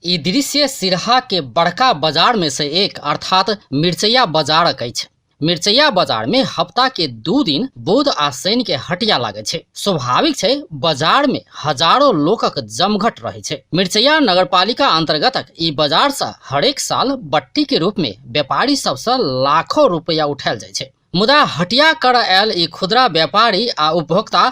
ई दृश्य सिरहा के बड़का बाजार में से एक अर्थात मिरचैया बाजारक अछि। मिरचैया बाजार में हफ्ता के 2 दिन बुध आ शनि के हटिया लागे छै। स्वाभाविक छै बाजार में हजारों लोकक जमघट रहे छै। मिरचैया नगरपालिका अंतर्गतक ई बाजार से हरेक साल बट्टी के रूप में व्यापारी सब से लाखों रुपया उठायल जाय छै। मुदा हटिया कर आयल ई खुदरा व्यापारी आ उपभोक्ता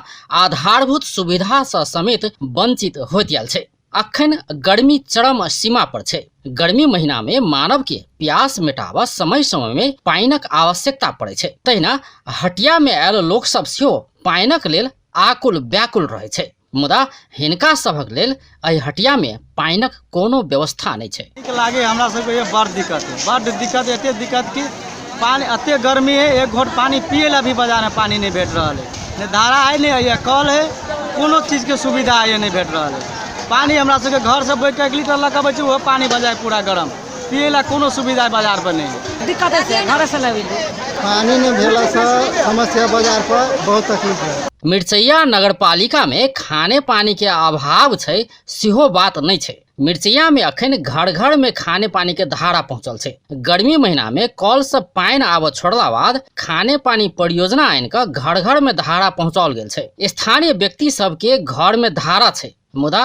आधारभूत सुविधा से समेत वंचित होइत आयल छै। अखन गर्मी चरम सीमा पर छै। गर्मी महीना में मानव के प्यास मेटाबऽ समय समय में पानिक आवश्यकता पड़ै छै। तहिना हटिया में आयल लोक सब सेहो पानिक लेल आकुल व्याकुल रहै छै। मुदा हिनका सभक लेल एहि हटिया में पानिक कोनो व्यवस्था नहि छै। नीक लागे हमरा सबके ये बड़ दिक्कत है, बड़ दिक्कत, एते दिक्कत कि पानी एते गर्मी है, एक घोट पानी पिए ला भी बाजार में पानी नहीं भेट रहल है। नहि धारा है, नहि है कल है, कोनो चीजके सुविधा है नहीं भेट रहल है। पानी हमरा सबके घर से बैठ के 1 लीटर लऽ के अबै छै, ओहो पानी भऽ जाइ पूरा गरम, पिए ला कोनो सुविधा बाजार पर नहीं है। दिक्कत है से घरे से लबी। पानी नहीं भेला से समस्या बाजार पर बहुत तकलीफ है। मिरचैया नगरपालिका में खाने पानी के अभाव छै सेहो बात नहीं छै। मिरचैया में अखन घर घर में खाने पानी के धारा पहुंचल छै। गर्मी महीना में कल से पानि आबऽ छोड़ला बाद खाने पानी परियोजना आनि कऽ घर घर में धारा पहुंचाओल गेल छै। स्थानीय व्यक्ति सबके घर में धारा छै, मुदा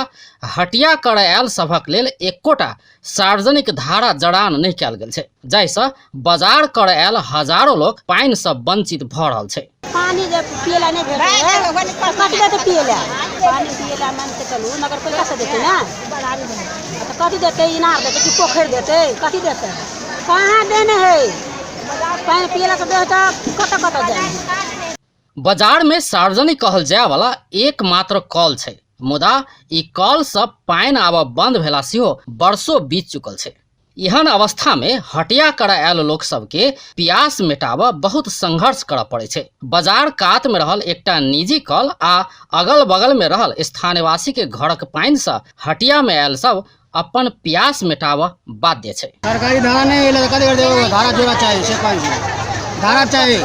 हटिया करय आयल सभक लेल एकोटा सार्वजनिक धारा जड़ान नहि कयल गेल छै, जाहिसँ बाजार करय आयल हजारों लोक पानि सँ वंचित भऽ रहल छै। पानी जब पिए ला नहीं भेटे है, तो कथी देते पिए ला? पानी पिए ला मान के चलू नगर पालिका से देते ना, तो कथी देते? इनार देते कि पोखरि देते? कथी देते? कहाँ देने है? पानी पिए ला तो देते, कतऽ कतऽ जाए? बाजार में सार्वजनिक कहल जाय वाला एकमात्र कल छै, मुदा ई कल से पानि आबऽ बंद भेला सेहो वर्षों बीत चुकल छै। एहन अवस्था में हटिया करय आयल लोक सबके प्यास मेटाबऽ बहुत संघर्ष करऽ पड़ै छै। बाजार कात में रहल एकटा निजी कल आ अगल बगल में रहल स्थानीयवासी के घरक पानि से हटिया में आयल सब अपन प्यास मेटाबऽ बाध्य छै। सरकारी धारा नहीं है, कथी कर देबो? धारा जोड़ा चाहिए, से पानी धारा चाहिए,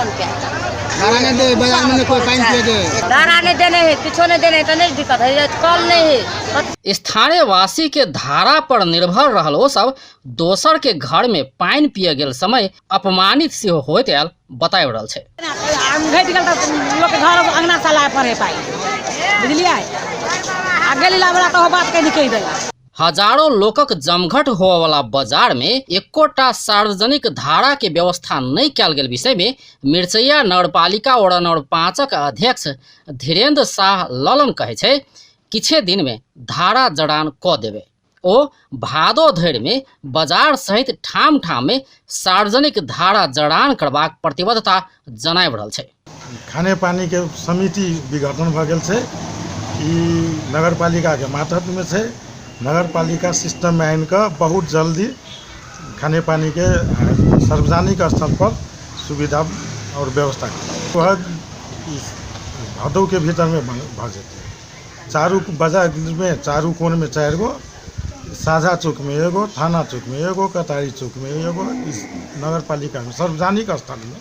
धारा नहीं दे, बाजार में नहीं कोई पानी पिए दे। धारा नहीं देने है, किछो नहीं देने है, तो नहीं दिक्कत है, कल नहीं है। स्थानीयवासी के धारा पर निर्भर रहल ओ सब दोसर के घर में पानि पिए गेल समय अपमानित सेहो होइत आयल बताबि रहल छै। घटि गेल तऽ लोक घर अंगना से लाए पड़े पाइ, बुझलियै? आ गेली लाबला तऽ ओ बात कहि कहि देला। हजारों लोकक जमघट होवला बाजार में एकोटा सार्वजनिक धारा के व्यवस्था नहीं कयल गेल विषय में मिरचैया नगरपालिका वार्ड नंबर 5 अध्यक्ष धीरेन्द्र शाह ललन कहै छै किछे दिन में धारा जड़ान क देवे। ओ भादो धरि में बाजार सहित ठाम ठाम में सार्वजनिक धारा जड़ान करबाक प्रतिबद्धता जनाबि रहल छै। खाने पानी के समिति विघटन भऽ गेल छै। ई नगरपालिका के मातहत में छै। नगरपालिका सिस्टम में आनि कऽ बहुत जल्दी खाने पानी के सार्वजनिक स्थल पर सुविधा और व्यवस्था वह भदौ के भीतर में भऽ जेतै। चारू बाजार में चारू कोन में 4 गो, साझा चौक में एगो, थाना चौक में एगो, कतारी चौक में एगो, इस नगरपालिका में सार्वजनिक स्थल में।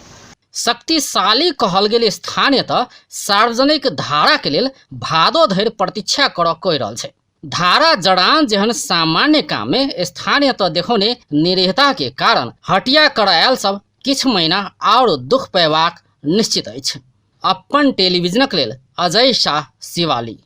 शक्तिशाली कहल गेल स्थानीय तऽ सार्वजनिक धारा के लेल भादो धरि प्रतीक्षा करऽ कहि रहल छै। धारा जड़ान जेहन सामान्य काम में स्थानीय तऽ देखौने निरीहता के कारण हटिया करऽ आयल सब किछु महीना आओर दुख पेबाक निश्चित अछि। अपन टेलीविजनक लेल अजय शाह, शिवाली।